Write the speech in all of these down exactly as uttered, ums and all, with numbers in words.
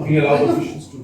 We allow officials to.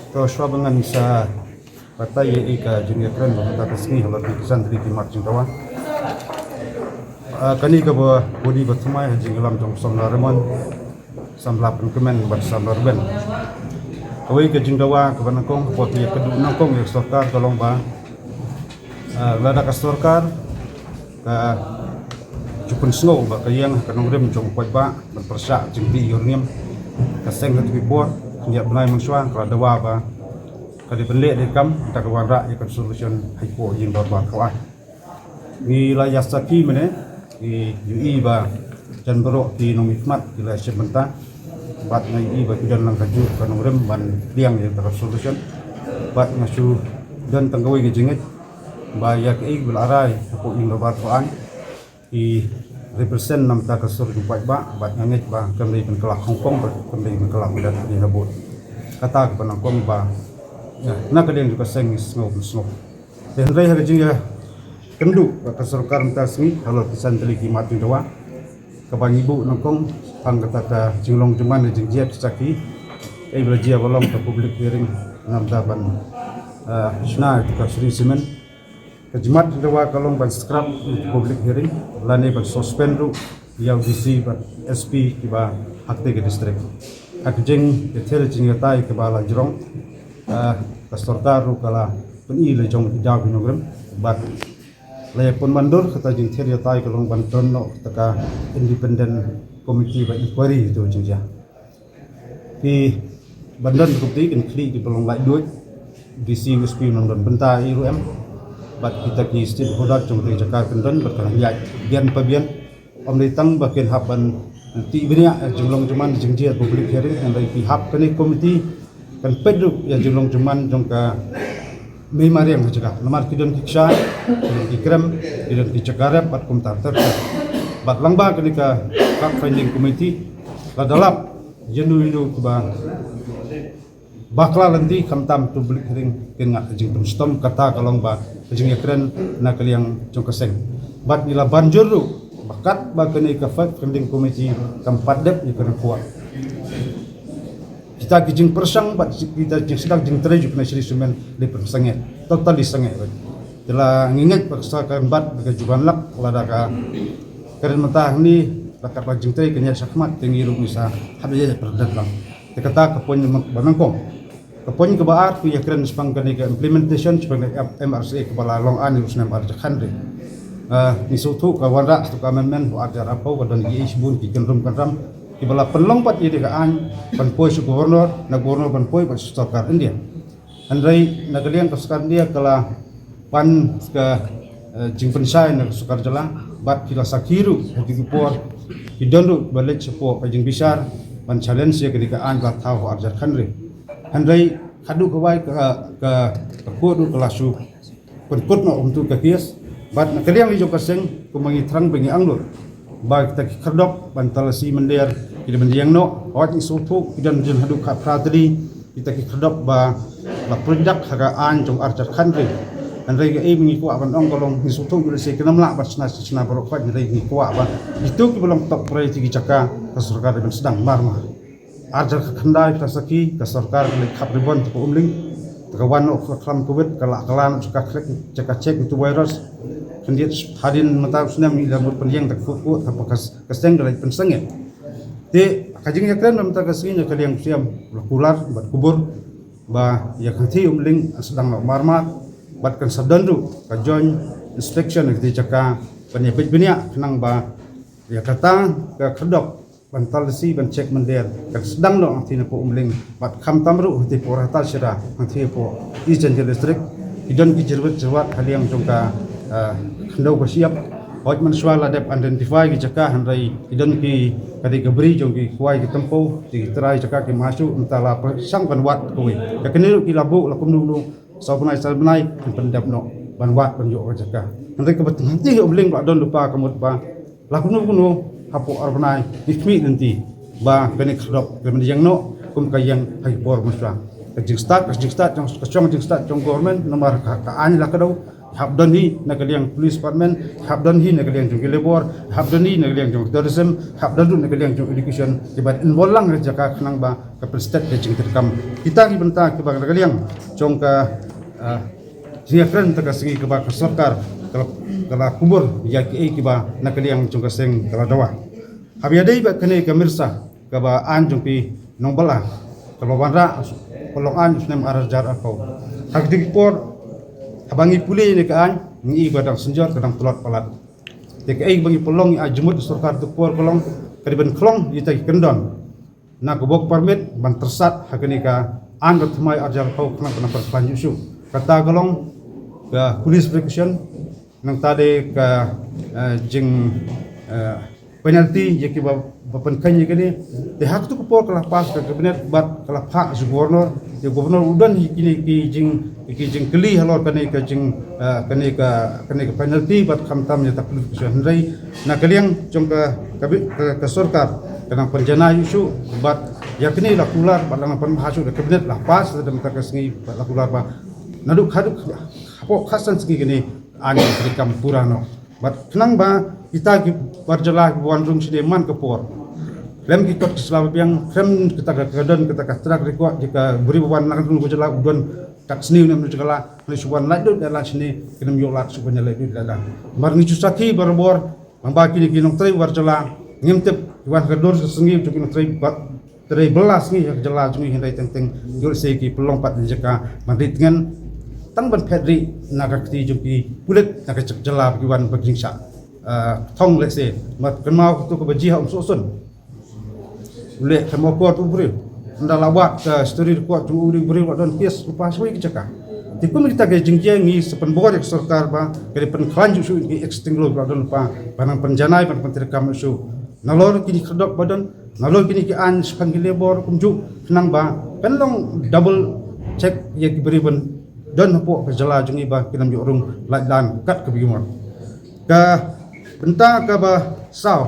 To, shuwa ba ngan sa batai ïa ka jingïakren ba mynta ka sngi halor ki khyndai tylli ki mat jingdawa. Ah, kane kaba budi ba thymmai ha jingïalam jong samla Raymond, samla Pynkmen bad samla Rben. Kawei ka jingdawa kaba nyngkong, hapoh ïa ka duh nyngkong ïa ka sorkar ka long ba, ah, lada ka sorkar ka ju pynsngew ba ka ïeng ha ka nongrim jong u paidbah ban pyrshah jingdih ïa u rngiem, ka seng ha kawei por, khyndiat bnai mynshuwa ka la dawa ba ka dei ban leh dei kam, da ka wanrah ïa ka resolution hapoh ïing dorbar ka wah. Ngi la ïa sakhi mynne, ngi ïohi ba jan baroh ki nongmihkhmat ki la shim bynta. Bad nga ïohi ba ki don lang kajuh ka nongrim ban pdiang ïa ka resolution. Bad nga shu don tang kawei ka jingngeit ba ïa kaei ba la rai hapoh ïing dorbar ka wah, ki represent na bynta ka sur jong u paidbah, bad nga ngeit ba kam dei ban kylla khongpong, bad kam dei ban kylla umdat ïa na bud. Kata kaba nyngkong ba, ïa, na ka liang jong ka seng ngi sngew, ngi sngew. Te hynrei ha ka jingïakynduh bad ka sorkar mynta ka sngi halor ki san tylli ki mat jingdawa, kaba ngi buh nyngkong shaphang kata ka jinglong jingman ne jingjia ki sakhi, kaei ba la jia ba long ka public hearing na bynta ban, ah, shna ïa ka Shree Cement. Ka jingmat jingdawa ka long ban scrap ïa ka public hearing lane ban suspend ruh ïa u D C bad S P kiba ha katei ka district. Ha ka jingïathied jingïatai kaba la jrong, ah, ka sorkar ruh ka la pyni la jong ki daw ki nongrim bad la ïa pynban dur. Kata jingthied ïatai ka long ban don noh kata ka independent committee ba inquiry ïa ka jingjia. Ki ban don ka committee kan khlieh kiba long laitluid, D C, S P nang don bynta ïa ruh em. Bad kita ki stakeholder jong katei ka jaka kan don bad kan ïaid bian pa bian. Ym dei tang ba kin hap ban tih bniah ïa ka jinglong jingman jingjia public hearing, hynrei ki hap kane ka committee kan peit ruh ïa ka jinglong jingman jong ka mei mariang ha jaka. Namar ki don ki kshaid, ki don ki krem, ki don ki jaka rep bad kumta ter ter. Bad lyngba kane ka fact finding committee la da lap ïa uno uno kiba bakla lynti, khamtam tu public hearing kin ngat ka jingpynshitom. Kata ka long ba ka jingïakren na ka liang jong ka seng. Bad ngi la ban jur ruh ba katba kane ka fact finding committee kam pat dep ïa ka report, kita ki jingpyrshang bad kita ki jingsdang jingtrei jong u Shree Cement dei pynsangeh, totally sangeh beit. Te la ngi ngeit ba ka sorkar kan bat ka juban lak lada ka kren mynta hangne, la katba jingtrei kan ïaid shakhmat, te ngi ruh ngi sa hap ïa pyrdet lang. Te kata ka point ba nyngkong. Ka point kaba ar, ka ïakren shaphang kane ka implementation shaphang ka M R C A kaba la long aiñ ha u snem ar hajar khathynriew. Ah, ngi sngewthuh ka wanrah sha ka amendment ha u ar hajar arphew, ka don kiei shibun ki kynrum kynram kiba la pynlong pat ïa ka aiñ ban poi sha u Governor, na u Governor ban poi bad sha ka sorkar India. Hynrei na ka liang ka sorkar India ka la pan ka, eh, jingpynshai na ka sorkar jylla, bad ki la sakhi ruh ha ki por ki don ruh ba leit shapoh ka jingbishar ban challenge ïa kane ka aiñ ba la thaw ha u ar hajar khathynriew. Hynrei haduh kawei ka, ka, ka court ruh ka la shu pynkut noh kumtu ka case. Bad na ka liang jong ka seng, kumba ngi thrang ba ngi angnud ba kita ki khyrdop ban talasi mynder ki dei ban ïeng noh. Hooid, ngi sngewthuh ki don jin haduh khatphra tylli kita ki khyrdop ba la pynjah ha ka aiñ jong u ar hajar khathynriew. Hynrei kaei ba ngi kwah ban ong ka long, ngi sngewthuh ïa lehse kim lah ban shna shi shna baroh khoit, hynrei ngi kwah ba kito kiba long top priority ki jaka ka sorkar dei ban sdang mar mar. Ar hajar khatkhyndai ka sakhi, ka sorkar ka leit khap ribon te ka Umling, te ka wan noh ka khlam covid, ka la kylla noh jaka khlek, jaka check ïa utu u virus. Khyndiat hadien mynta u snem ngi la mut pynïeng da ka food court, haba ka, ka seng ka leit pynsangeh. Te ka jingïakren mynta ka sngi na ka liang u Syiem la kular bad kubur ba ïa ka hangthie Umling kan sdang noh mar mar, bad kan sa don ruh ka joint inspection ha katei ka jaka ban ïa peit bniah khnang ba ïa kata ka khyrdop ban talasi ban check mynder kan sdang noh hangthie napoh Umling, bad khamtam ruh hangthie hapoh Raihatai Shira, hangthie hapoh East Jaintia District. Ki don ki jyrwit jyrwat ha liang jong ka, ah, khyndew ka shyiap, Hooid, mynshuwa la dep identify ki jaka, hynrei ki don ki, ka dei ka bri jong ki khwai ki tempo, ki trai jaka ki mashu, mynta la pyrshang ban wad kawei. Ka kane ruh ki la buh la kumno kumno, saw bnai saw bnai, kin pyndep noh ban wad ban ïoh ka jaka. Hynrei kaba tang hangtei ha U Bling ba don lypa ka mut ba la kumno kumno hapoh ar bnai, ngi khmih lynti ba kane ka khyrdop ka la ïeng noh kum ka ïeng ha ki por mynshuwa. Ka jingstad, ka jingstad jong, ka shong jingstad jong government, namar ka, ka aiñ la kdew, hap don hi na ka liang police department, hap don hi na ka liang jong ki labor, hap don hi na ka liang jong tourism, hap don ruh na ka liang jong education, kiba involve lang ha jaka khnang ba ka pynsted ka jingtreikam. Kita ki bynta kiba na ka liang jong ka, ah, jingïakren mynta ka sngi kaba ka sorkar ka la, ka la kubur ïa kiei kiba na ka liang jong ka seng ka la dawa. Haba ïadei bad kane ka MIRSA kaba aiñ jong ki nongbylla kaba wanrah pynlong aiñ u snem ar hajar arphew. Ha kito ki por haba ngi pule ïa kane ka aiñ ngi i ba dang synjor ka dang tlot palat. Te kaei ba ngi pynlong, ngi ai jingmut sorkar tu por ka long ka dei ban khlong ïa kita ki kyndon na ka work permit ban tyrsad ha kane ka aiñ ba thymmai ar hajar arphew khnang ba nang pynplan ïa u shuh. Kata ka long ka police protection, nangta de ka, eh, jing, eh, penalty ïa kiba, ba pynkheiñ ïa kane. Te ha katu ka por ka la pass ka cabinet bad ka la phah sha governor. Te governor u don hi kine ki jing, ki jingkylli halor kane ka jing, eh, kane ka, kane ka penalty bad khamtam ïa ta police protection. Hynrei na ka liang jong ka, ka, ka, ka sorkar ka nang pynjanai ïa u shuh bad ïa kane la kular bad la nang pynbha shuh, da cabinet la pass da mynta ka sngi bad la kular ba naduh haduh hapoh khatsan sngi kane aiñ ka treikam pura noh. Bad khnang ba kita ki bar jylla kiba wan rung shane man ka por, khlem ki kot ki sla ba biang, khlem kita ka, ka don kita ka track record jong ka bri ba wan na ka rung ka jylla u don kat sniew ne mnu jylla, ne shu wan laitluid lailan shane, khlem ïoh lad shu ban ïa laitluid lailan. Namar ngi ju sakhi barabor, namar kine ki nongtrei bar jylla, ngim tip ki wan ka dur ka sngi jong ki nongtrei ba trei bylla sngi ha ka jylla jong ngi, hynrei teng teng ïoh lehse ki pynlong pat ïa ka jaka ban rit tngen tang ban phet ri na ka kti jong ki pulit na ka jylla ba ki wan ba ki jingshah, ah, thong lehse. Mat kynmaw katu kaba jia ha Umsohsun. U leh khlem akor u briew. Ynda la wad ka history record jong u briew, u la don case lypa shawei ka jaka. Te kum kita ki jingjia ngi sa pynbor ïa ka sorkar ba ka dei pynkhlaiñ shuh shuh ïa ki ex-Sting Road ba la don lypa, ba nang pynjanai ban pyntreikam shuh. Nalor kine ki khyrdop ba don, nalor kine ki aiñ shaphang ki labor kumjuh, khnang ba kan long double check ïa ki briew ban don hapoh ka jylla jong ngi ba kin ym ïoh rung lait lan kat kaba ki mut. Ka bynta kaba saw,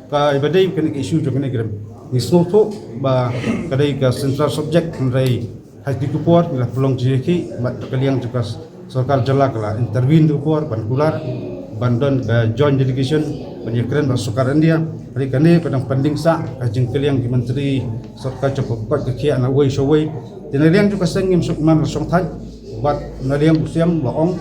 ka ba dei kane ka issue jong kane ka rim. Ngi sngewthuh ba ka dei ka central subject, hynrei ha kine ki por ngi la pynlong jingïakhih bad ka liang jong ka sorkar jylla ka la intervene ha kine ki por ban kular ban don ka joint delegation ban ïakren bad sorkar India. Hynrei kane ka dang pending sah, ka jingkylliang ki myntri sorkar jong ka koit ka khiah na uwei sha uwei. Te na liang jong ka seng ngim shong man la shong thait bad na liang u Siam la ong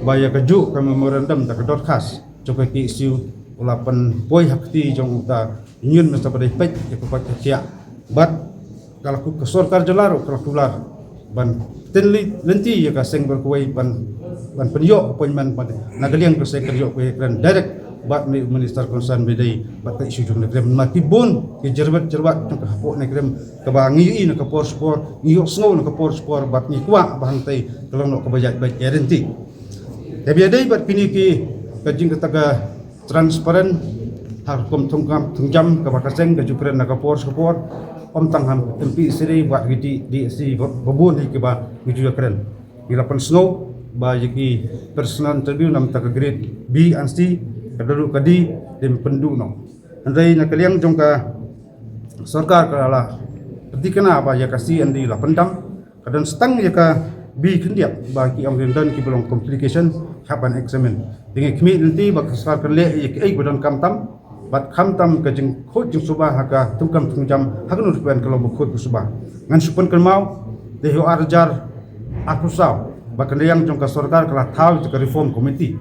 ba ïa kajuh ka memorandum da ka dorkhas jong ka KSU u la pynpoi ha kti jong uta Union Minister ba dei peit ïa ka koit ka khiah. Bad ka la ku-, ka sorkar jylla ruh ka la kular ban pynlynti ïa ka seng baroh kawei ban, ban pynïoh appointment ban na ka liang ka seng ka ïoh ka ïakren direct bad u Minister concern ba dei bad ka issue jong ka rim. Ma ki bun ki jyrwat jyrwat jong ka hapoh ka rim kaba ngi ïohi na ka por sha por, ngi ïohsngew na ka por sha por bad ngi kwah ba hangtei ka long noh kaba ïaid beit ïaid ryntih. Te ba ïadei bad kine ki, ka jingkata ka transparent ha ka rukom thungkam thungjam kaba ka seng ka ju kren na ka por sha ka por, ym tang ha MPSC bad ki D-, DSC ba, ba bun hi kiba ngi ju ïakren. Ngi la pynsngew ba ïa ki personal interview na bynta ka grade B and C ka da ruh ka dei ban pynduh noh. Hynrei na ka liang jong ka sorkar ka la pynthikna ba ïa ka C and D la pyndam. Ka don stang ïa ka B khyndiat ba ki ong kin don kiba long complication, hap ban examine. Te ngi khmih lynti ba ka sorkar kan leh ïa kiei ba donkam tam bad khamtam ka jingkhuid jingsuba ha ka thungkam thungjam ha kano ruh ka long ba khuid ba suba. Ngan shu pynkynmaw, te ha u ar hajar arphew saw ba ka liang jong ka sorkar ka la thaw ïa ka reform committee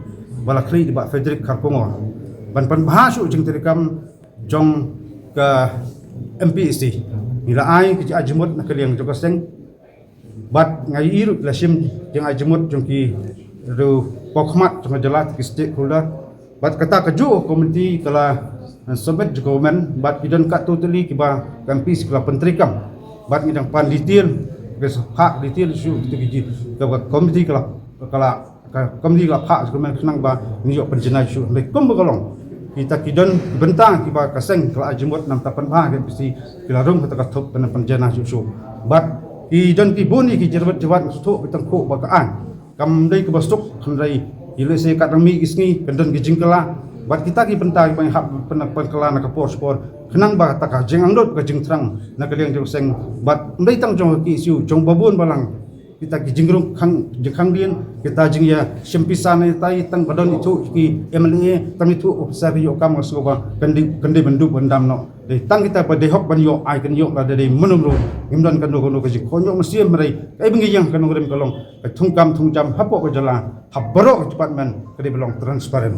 ba la khlieh da i Bah Frederick Kharkongor ban pynbha shuh jingtreikam jong ka MPSC. Ngi la ai ka jingmut na ka liang jong ka seng. Bad nga ïohi ruh la shim jingmut jong ki ruh, pokmat jong ka jylla, ki stakeholder. Bad kata kajuh ka committee ka la, eh, submit jong ka government bad ki don katto tylli kiba ka MPSC ka la pyntreikam. Bad ngi dang pan detail, ka sa phah detail shuh kitu ki jing. Ka committee ka la, ka la ka committee ka la phah jingkyrmen khnang ba ngin ïoh pynjanai shuh shuh. Hynrei kumba ka long, kita ki don bynta kiba ka seng ka la ai jingmut namar ta pynbha ka M P C, ki la rung kata ka thup ban pynjanai shuh shuh. Bad ki don ki bun ki jingwad jingwad shuh shuh, ki tang khuh ba ka aiñ kam dei kaba suk, hynrei ïa lehse ka dang mih ki sngi kan don ki jingkylla. Bad kita ki bynta kiba ngi hap pyn-, pynkylla na ka por sha por khnang ba kata ka jingangnud ka jingthrang na ka liang jong ka seng. Bad ym dei tang jong ka K S U, jong ba bun balang, kita ki jingrung khang, jingkhang dien, kita jingïashim pisa na ita i, tang ba don ithuh ki M L A, tang ithuh officer ki ïoh kam, nga sngew ba kan dei, kan dei ban dup ban dam noh. Dei tang kita ba dei hok ban ïoh, ai kan ïoh, lada dei mynno ruh ngim don kano kano ka jingkhot ïoh mynsiem. Hynrei kaei ba ngi ïeng ha ka nongrim ka long ka thungkam thungjam hapoh ka jylla, ha baroh ka department ka dei ban long transparent.